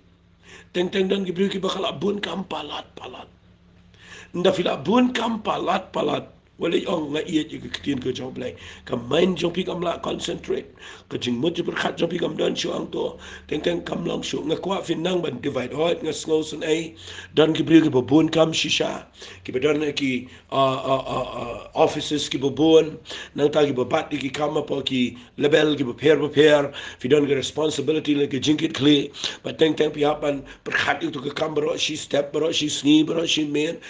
Teng teng don ki briew kiba ka la bun kam palat palat. Nda phi la bun kam palat palat, wat leit ong nga ïeit ïa ka ktien ka jong U Blei. Ka mind jong phi kam lah concentrate. Ka jingmut jingpyrkhat jong phi kam don shuh hangto. Teng teng kam long shuh. Nga kwah phin nang ban divide. Hooid, nga sngewsynei. Don ki briew kiba bun kam shisha, kiba don ki, ah, ah, ah, ah, offices kiba bun, nangta kiba bat ïa ki kam hapoh ki level kiba pher bapher. Phi don ka responsibility lane ka jingkitkhlieh. Bad teng teng phi hap ban pyrkhat ïa kato ka kam baroh shi step, baroh shi sngi, baroh shi miet.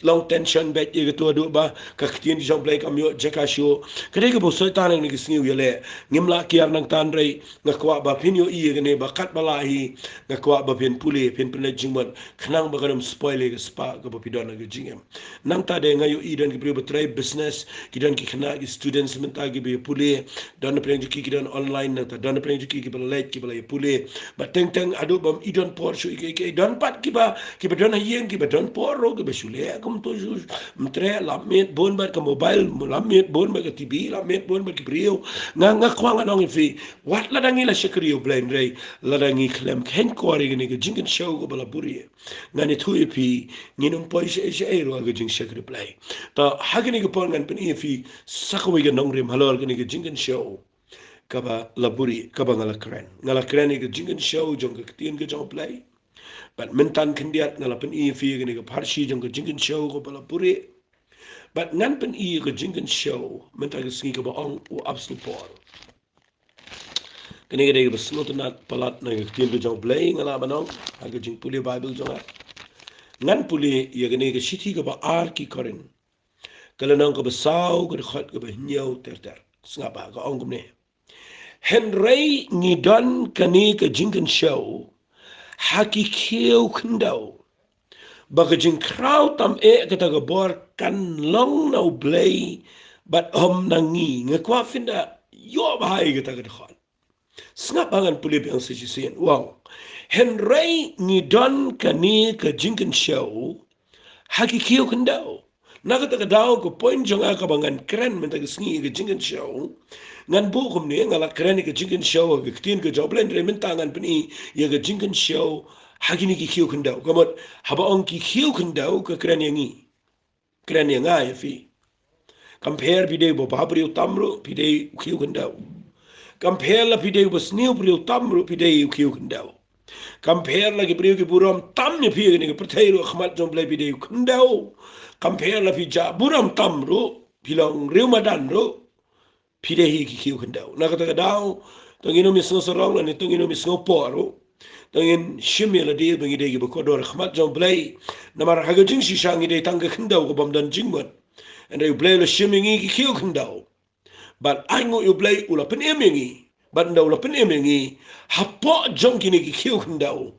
Long tension beit ïa kato haduh ba ka ktien ka jong U Blei kam ïoh jaka shuh. Ka dei kaba u Soitan ha kine ki sngi u ïaleh. Ngim lah kiar nangta, hynrei nga kwah ba phin ïohi ïa kane ba katba lah hi, nga kwah ba phin pule, phin pynleit jingmut, khnang ba kan ym spoil ïa ka spah kaba phi don ha ka jingim. Nangta de nga ïohi don ki briew ba trei business, ki don ki khynnah, ki students mynta kiba ïa pule. Don napdeng jong ki ki don online, nangta don napdeng jong ki kiba la leit, kiba la ïa pule. Bad teng teng haduh bym i don por shuh ïa kiei kiei. Don pat kiba, kiba don ha ïing, kiba don por ruh, kiba shu leh kumto shu, ym treh, lap miet bun bad ka mobile, lap miet bun bad ka T V, lap miet bun bad ki briew. Nga, nga kwah ngan ong ïa phi, wat lada ngi la shakri ïa U Blei, hynrei lada ngi khlem khein kor ïa kane ka jingkynshew kaba la buhrieh, ngan ïathuh ïa phi, ngin ym poi shaei shaei ruh ha ka jingshakri Blei. Te ha kane ka por ngan pyni ïa phi sa kawei ka nongrim halor kane ka jingkynshew kaba la buhrieh, kaba nga la kren. Nga la kren ïa ka jingkynshew jong ka ktien ka jong U Blei. Bad mynta khyndiat nga la pyni ïa phi ïa kane ka pharshi jong ka jingkynshew kaba la buhrieh. Bad ngan pyni ïa ka jingkynshew mynta ka sngi kaba ong u ap sniew por. Kane ka dei kaba sngewtynnat palat na ka ktien ka jong U Blei, nga lah ban ong, ha ka jingpule Baibl jong nga. Ngan pule ïa kane ka shithi kaba ar ki Korinth, ka lynnong kaba saw, ka dkhot kaba hynñiew ter ter. Sngap bha, ka ong kumne: Hynrei ngi don kane ka jingkynshew ha ki khiew khyndew, ba ka jingkhraw tam eh kata ka bor kan long na U Blei bad ym na ngi. Nga kwah phin da ïoh bha ïa kata ka dkhot. Sngap bha, ngan pule biang sa shisien. Wow. Hynrei ngi don kane ka jingkynshew ha ki khiew khyndew. Na kata ka daw ka point jong nga kaba ngan kren mynta ka sngi ïa ka jingkynshew, ngan buh kumne, nga la kren ïa ka jingkynshew ha ka ktien ka jong U Blei, hynrei mynta ngan pyni ïa ka jingkynshew ha kine ki khiew khyndew. Ka mut haba ong ki khiew khyndew, ka kren ïa ngi, kren ïa nga ïa phi. Kam pher phi dei u bhabriew tam ruh, phi dei u khiew khyndew. Kam pher la phi dei u basniew briew tam ruh, phi dei u khiew khyndew. Kam pher la ki briew ki burom tam ïa phi ha kane ka pyrthei ruh, ha khmat jong U Blei phi dei u khyndew. Kam pher la phi jah burom tam ruh, phi long riew madan ruh, phi dei hi ki khiew khyndew. Na kata ka daw, to ngin ym ïa sngew sarong lane to ngin ym ïa sngew por ruh, to ngin shim ïa lade ba ngi dei kiba kordor ha khmat jong U Blei. Namar ha ka jingshisha ngi dei tang ka khyndew ka bym don jingmut. Hynrei U Blei u la shim ïa ngi ki khiew khyndew. Bad ainguh ïa U Blei u la pynim ïa ngi. Bad ynda u la pynim ïa ngi, hapoh jong kine ki khiew khyndew,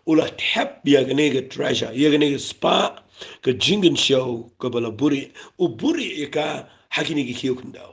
u la thep ïa kane ka treasure, ïa kane ka spah, ka jingkynshew kaba la buhrieh. U buhrieh ïa ka ha kine ki khiew khyndew.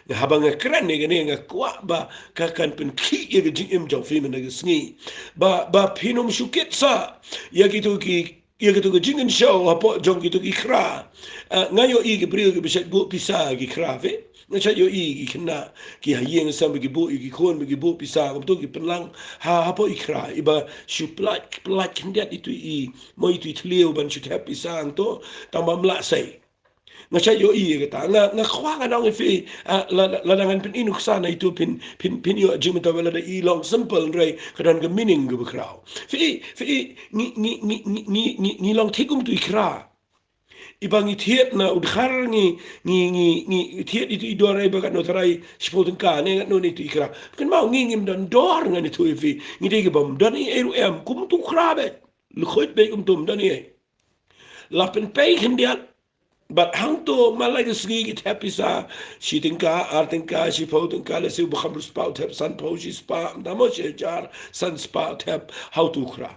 Nga, haba nga kren ïa kane, nga kwah ba ka kan pynkhih ïa ka jingim jong phi mynta ka sngi. Ba, ba phin ym shu kit sah ïa kito ki, ïa kito ki jingkynshew hapoh jong kito ki khra. Ah, nga ïohi ki briew kiba shait buh pisa ha ki khra, phi. Nga shait ïohi ki khynnah ki ha ïing sem ba ki buh ïa ki khun, ba ki buh pisa, kumto ki pynlang ha, hapoh i khra, iba shu pyllait, pyllait khyndiat itu i, mo itu i thliew ban shu thep pisa hangto, tang ba ym lah sei. Nga shait ïohi ïa kata, nga, nga kwah ngan ong ïa phi, ah, la, la, lada ngan pyni nuksa na itu phin, phin, phin ïoh jingmyntoi, lada i long simple hynrei ka don ka meaning kaba khraw. Phi, phi, ngi, ngi, ngi long thik kum itu i khra. Iba ngi thied na u dkhar, ngi, ngi, ngi, ngi thied itu i dor, iba katno, tharai shiphew tyngka ne katno na itu i khra. Kynmaw, ngi ngim don dor, ngan ïathuh ïa phi. Ngi dei kiba ym don ei ei ruh em, kum utu u khra beit. Lukhuid beit kumto, ym don ei ei. La pynpei khyndiat. Bad hangto man la ka sngi ki thep pisa, shi tyngka, ar tyngka, shiphew tyngka, lehse uba kham riewspah u thep sanphew, shispah, mynta mo shi hajar, san spah u thep ha utu u khra.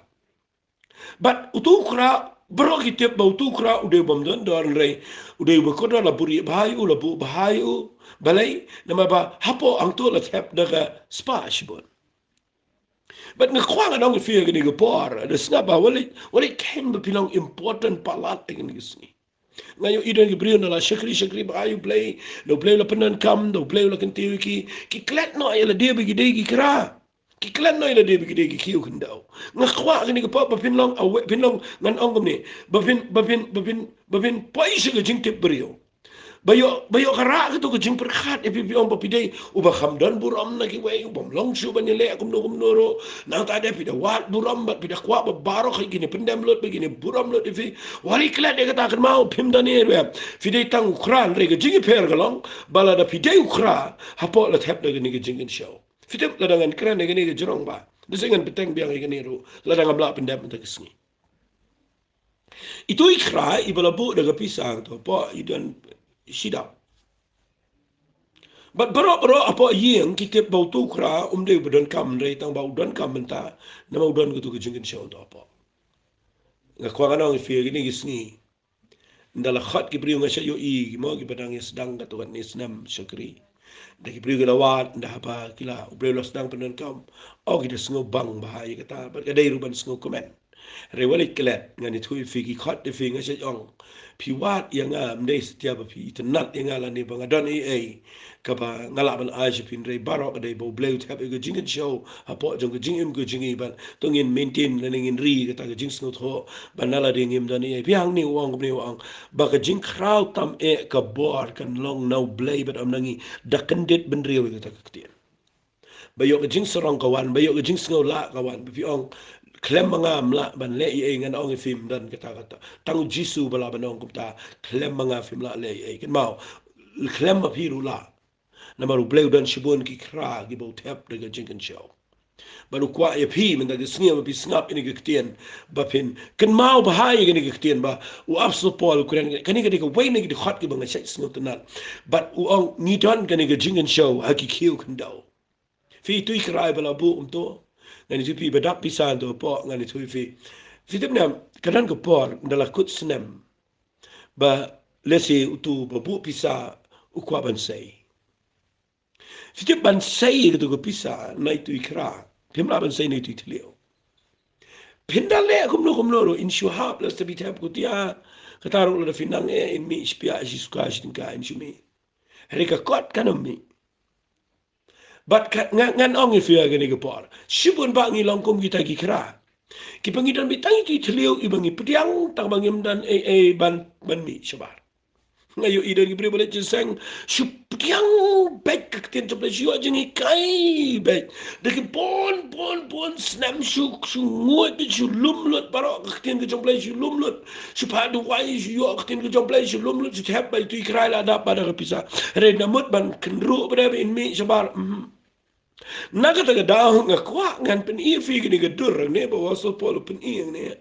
Bad utu u khra, baroh ki tip ba utu u khra u dei uba ym don dor, hynrei u dei uba kordor, la buhrieh bha ïa u, la buh bha ïa u. Balei? Namar ba hapoh hangto la thep da ka spah shibun. Bad nga kwah ngan ong ïa phi ha kane ka por, da sngap ba wat leit, wat leit kheiñ ba phi long important palat ha kane ka sngi. Nga ïohi don ki briew na la shakri shakri bha ïa U Blei, na U Blei u la pyndonkam, na U Blei u la kyntiew ïa ki, ki klet noh ïa lade ba ki dei ki khra. Ki klet noh ïa lade ba ki dei ki khiew khyndew. Nga kwah kane ka por ba phin long aware, phin long, ngan ong kumne, ba phin, ba phin, ba phin, ba phin poi sha ka jingtip briew. Ba ïoh, ba ïoh ka rah kato ka jingpyrkhat ïa phi, phi ong ba phi dei uba kham don burom na kiwei, uba ym long shuh ban ïaleh kumno kumno ruh. Nangta de phi da wad burom bad phi da kwah ba baroh kine pyndem lut, ba kine burom lut ïa phi. Wat ïa klet ïa kata, kynmaw, phim don ei ei ruh em. Phi dei tang u khra, hynrei ka jingïapher ka long ba lada phi dei u khra, hapoh la thep da kane ka jingkynshew. Phi tip, lada ngan kren ïa kane ka jrong bha, da shu ngan bteng biang ïa kane ruh lada ngam lah pyndem mynta ka sngi. Itu i khra iba la buh da ka pisa hangto hapoh, i don shidap. Bad baroh baroh hapoh ïing ki tip ba utu u khra um dei uba donkam, hynrei tang ba u donkam mynta, namar u don kato ka jingkynshew hangto hapoh. Nga kwah ngan ong ïa phi ha kine ki sngi, ynda la khot ki briew, nga shait ïohi ki mo, kiba dang ïa sdang katto katne snem shakri. Ynda ki briew ki la wad, ynda haba ki la, U Blei u la sdang pyndonkam, oh, ki da sngew bang bha ïa kata, bad ka dei ruh ban sngewkmen. Hynrei wat leit klet, ngan ïathuh ïa phi, ki khot ïa phi, nga shait ong, phi wad ïa nga ym dei satia ba phi itynnad ïa nga lane ba nga don ei ei kaba nga lah ban ai sha phi, hynrei baroh ka dei ba U Blei u thep ïa ka jingkynshew hapoh jong ka jingim ka jingi, bad to ngin maintain lane ngin ri kata ka jingsngewthuh ba na lade ngim don ei ei. Phi, hangne u ong kumne, u ong ba ka jingkhraw tam eh ka bor kan long na U Blei bad ym na ngi, da kyndit bynriew ïa kata ka ktien. Ba ïoh ka jingsarong ka wan, ba ïoh ka jingsngewlah ka wan. Ba phi ong, khlem ma nga ym lah ban leh ei ei, ngan ong ïa phi, ym don kata kata. Tang U Jisu ba lah ban ong kumta, khlem ma nga phim lah leh ei ei. Kynmaw, khlem ma phi ruh lah. Namar U Blei u don shibun ki khra kiba u thep da ka jingkynshew. Bad u kwah ïa phi mynta ka sngi ba phi sngap ïa kane ka ktien, ba phin kynmaw bha ïa kane ka ktien ba u Apostol Paul u kren, kane ka dei kawei na ki dkhot kiba nga shait sngewtynnad. Bad u ong, ngi don kane ka jingkynshew ha ki khiew khyndew. Phi, itu i khra iba la buh kumto, ngan ïathuh ïa phi, ba dap pisa hangto hapoh, ngan ïathuh ïa phi. Phi tip ne em, ka don ka por ynda la kut snem ba lehse utu ba buh pisa u kwah ban sei. Phi tip, ban sei ïa kato ka pisa na itu i khra, phim lah ban sei na itu i thliew. Phin da leh kumno kumno ruh, in shu hap, lehse phi thep kutia, kata ruh lada phi nang eh, in mih shi piah, shi suka, shi tyngka, in shu mih. Hynrei ka kot kan ym mih. Bad ka, nga, ngan ong ïa phi ha kane ka por, shibun bah ngi long kum kita ki khra kiba ngi don beit tang itu i thliew iba ngi pdiang tang ba ngim don ei ei ban, ban mih shabar. Nga ïohi don ki briew ba leit jingïaseng, shu pdiang beit ka ktien jong U Blei, shu ïoh jinghikai beit. Da ki bun bun bun snem shu, shu nguid beit, shu lum lut baroh ka ktien ka jong U Blei, shu lum lut. Shu phah duwai, shu ïoh ka ktien ka jong U Blei, shu lum lut, shu thep beit, itu i khra i la dap bad da ka pisa. Hynrei ynda mut ban kynruh bad da ba in mih shabar. Mhm. Na kata ka daw nga kwah ngan pyni ïa phi kane ka dur ne ba u Apostol Paul u pyni ïa kane.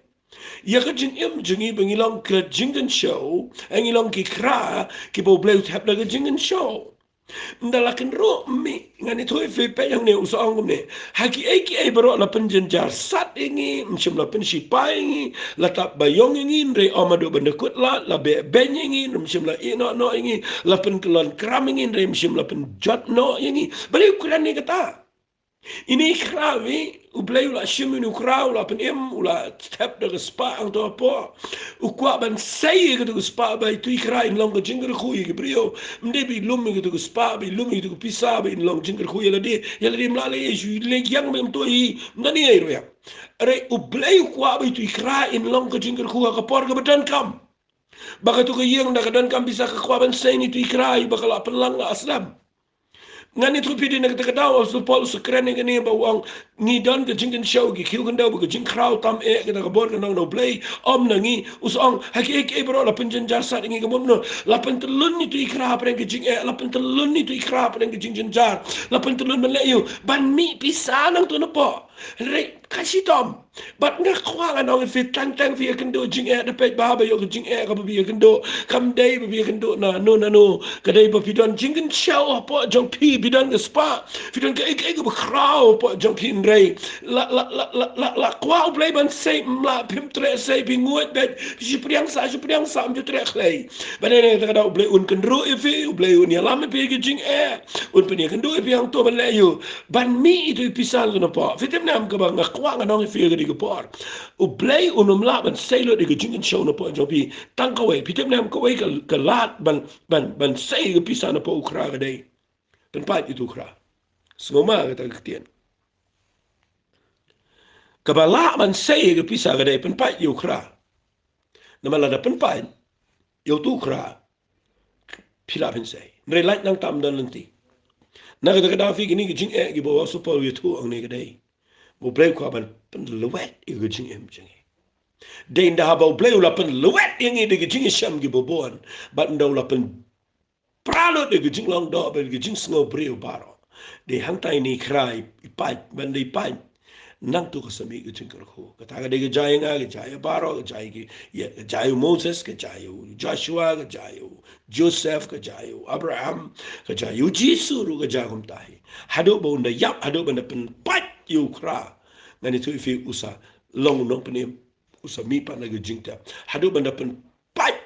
Ïa ka jingim jong ngi ba ngi long ka jingkynshew, eh, ngi long ki khra kiba U Blei u thep da ka jingkynshew. Ynda la kynruh mih, ngan ïathuh ïa phi, peit hangne, u sa ong kumne. Ha kiei kiei baroh la pynjynjar sat ïa ngi, mynshem la pynshipai ïa ngi, la tap baïong ïa ngi, hynrei ym haduh ban da kut lad, la beh beiñ ïa ngi, mynshem la ïeh noh noh ïa ngi, la pynkyllon kram ïa ngi, hynrei mynshem la pynjot noh ïa ngi. Balei u kren ïa kata? Ine i Khra, i, U Blei u la shim ine u Khra, u la pynim, u la thep da ka spah hangto hapoh. U kwah ban sei ïa kato ka spah ba itu i Khra in long ka jingkyrkhu ïa ki briew. Ym dei ba i lum ïa kato ka spah, ba i lum ïa kato ka pisa, ba in long jingkyrkhu ïa lade. Ïa lade ym lah leh, shu leh ïang ba ym to i, ym don ei ruh ïa. Hynrei U Blei u kwah ba itu i Khra in long ka jingkyrkhu ha ka por kaba donkam. Ba kato ka ïing da ka donkam pisa ka kwah ban sei ïa itu i Khra ba ka la pynlang la slem. Ngan ïathuh phi dei na kata ka daw, u Apostol Paul u sa kren ïa kane ba u ong, ngi don ka jingkynshew, ki khiew khyndew ba ka jingkhraw tam eh kata ka bor ka nong na U Blei, ym na ngi, u sa ong, ha kiei kiei baroh la pynjynjar sat ïa ngi, ka mut no, la pyntyllun ïa itu i Khra hapdeng ka jingeh, la pyntyllun ïa itu i Khra hapdeng ka jingjynjar, la pyntyllun ban leh ïa u, ban mih pisa nangto napoh. Hynrei ka shitom. Bad nga kwah ngan ong ïa phi tang tang phi ïakynduh jingeh, da peit bha ba ïoh ka jingeh kaba phi ïakynduh. Kam dei ba phi ïakynduh na no na no. Ka dei ba phi don jingkynshew hapoh jong phi, phi don ka spah. Phi don kaei kaei kaba khraw hapoh jong phi, hynrei la, la, la, la, la, la kwah U Blei ban sei, ym lah, phim treh sei, phi nguid beit, phi shu pdiang sah, shu pdiang sah, ym ju treh khlei. Ba dei na kata ka daw U Blei un kynruh ïa phi, U Blei un ïalam ïa phi ka jingeh. Un pynïakynduh ïa phi hangto ban leh ïa u. Ban mih itu i pisa nangto napoh. Phi tip ne em kaba nga kwah ngan ong ïa phi ha kane ka por. U Blei un ym lah ban sei lut ïa ka jingkynshew napoh jong phi. Tang kawei, phi tip ne em kawei ka, ka lad ban, ban, ban sei ïa ka pisa napoh u Khra ka dei. Pynpait ïa itu u Khra. Sngewma kata ka ktien. Kaba lah ban sei ïa ka pisa ka dei pynpait ïa u Khra. Namar lada pynpait ïa utu u Khra, phi lah ban sei. Hynrei lait nangta ym don lynti. Na kata ka daw phi, kine ki jingeh kiba u Apostol Paul u ïathuh hangne ka dei ba U Blei u kwah ban pynlwet ïa ka jingim jong ngi. Dei ynda haba U Blei u la pynlwet ïa ngi da ki jingïashem kiba bun, bad ynda u la pynpra lut ïa ka jinglong doh bad ka jingsngew briew baroh. Dei hangta ine i Khra i pait, ban dei pait. Nangto ka sa mih ka jingkyrkhu. Kata ka dei ka jia ïa nga, ka jia ïa baroh, ka jia ïa ki, ïa, ka jia ïa u Moses, ka jia ïa u Joshua, ka jia ïa u Joseph, ka jia ïa u Abraham, ka jia ïa u Jisu ruh ka jia kumta hi. Haduh ba un da ïap, haduh ba un da pynpait ïa u Khra. Ngan ïathuh ïa phi u sa long u nongpynim, u sa mih pat na ka jingtep. Haduh ba un da pynpait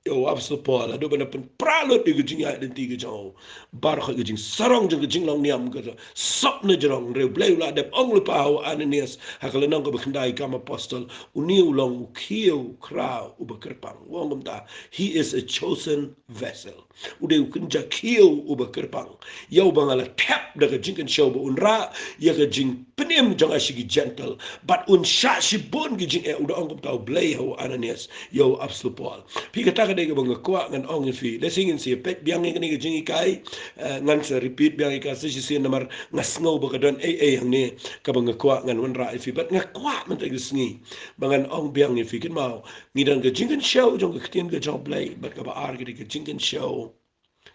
ïa u Apostol Paul, haduh ba un da pynpra lut ïa ka jingïaid lynti ka jong u. Baroh ka jingsarong jong ka jinglong niam ka sop na jrong, hynrei U Blei u la dep ong lypa ha u Ananias, ha ka lynnong kaba khyndai Kam Apostol, une u long u khiew khraw uba kyrpang. U ong kumta, he is a chosen vessel. U dei u kynja khiew uba kyrpang. Ïa uba nga la thep da ka jingkynshew ba un rah ïa ka jingpynim jong nga sha ki Jentil. Bad un shah shibun ki jingeh, u da ong kumta U Blei ha u Ananias, ïa u Apostol Paul. Phi, kata ka dei kaba nga kwah ngan ong ïa phi. Lehse ngin sa peit biang ïa kane ka jinghikai, eh, ngan sa repeat biang ïa ka sa shisien namar nga sngew ba ka don ei ei hangne kaba nga kwah ngan wanrah ïa phi. Bad nga kwah mynta ka sngi ba ngan ong biang ïa phi, kynmaw, ngi don ka jingkynshew jong ka ktien ka jong U Blei, bad kaba ar ka dei ka jingkynshew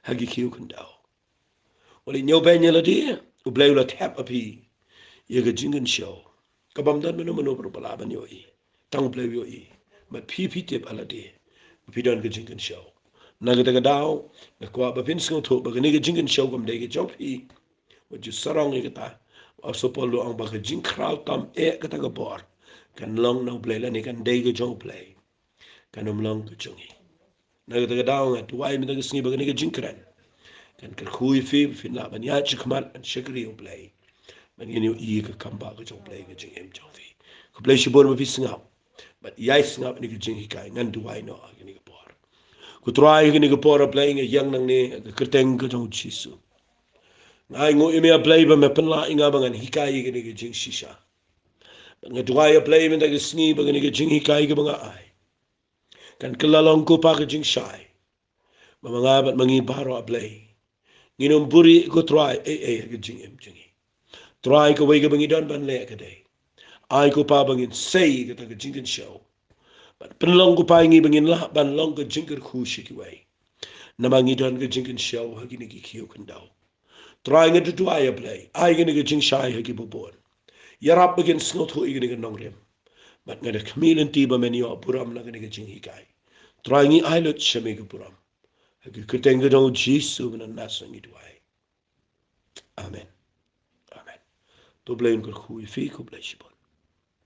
ha ki khiew khyndew. Wat leit ñiewbeiñ ïa lade, U Blei u la thep ha phi ïa ka jingkynshew kaba ym don mano mano ruh ba lah ban ïohi. Tang U Blei u ïohi. Bad phi, phi tip ha lade ba phi don ka jingkynshew. Na kata ka daw nga kwah ba phin sngewthuh ba kane ka jingkynshew kam dei ka jong phi. Wat ju sarong ïa kata. U Apostol Paul u ong ba ka jingkhraw tam eh kata ka bor kan long na U Blei lane kan dei ka jong U Blei. Kan ym long ka jong ngi. Na kata ka daw nga duwai mynta ka sngi ba kane ka jingkren kan kyrkhu ïa phi ba phin lah ban ïaid shakhmat ban shakri ïa U Blei, ban ïohi ïa ka kam ba ka jong U Blei ka jingim jong phi. Khublei shibun ba phi sngap bad ïai sngap ïa kane ka jinghikai. Ngan duwai noh ha kane ka por. Ko Trai, ha kane ka por, A Blei, nga ïeng nangne ha ka kyrteng ka jong U Jisu. Nga ainguh ïa me, A Blei, ba me pynlah ïa nga ba ngan hikai ïa kane ka jingshisha. Bad nga duwai, A Blei, mynta ka sngi ba kane ka jinghikai kaba nga ai kan kylla long, ko Pa, ka jingshai ba ma nga bad ma ngi baroh, A Blei, ngin ym buhrieh, ko Trai, ei ei ha ka jingim jong ngi. Trai, kawei kaba ngi don ban leh ka dei, ai, ko Pa, ba ngin sei kata ka jingkynshew bad pynlong, ko Pa, ïa ngi ba ngin lah ban long ka jingkyrkhu sha kiwei. Namar ngi don ka jingkynshew ha kine ki khiew khyndew. Trai, nga duwai, A Blei, ai kane ka jingshai ha kiba bun. Ïarap ba kin sngewthuh ïa kane ka nongrim. Bad nga da khmih lynti ba men ïoh burom na kane ka jinghikai. Trai, ngi ai lut sha me ka burom. Ha ka kyrteng ka jong U Jisu ba na Nasareth ngi duwai. Amen. Amen. To U Blei un kyrkhu ïa phi, khublei shibun.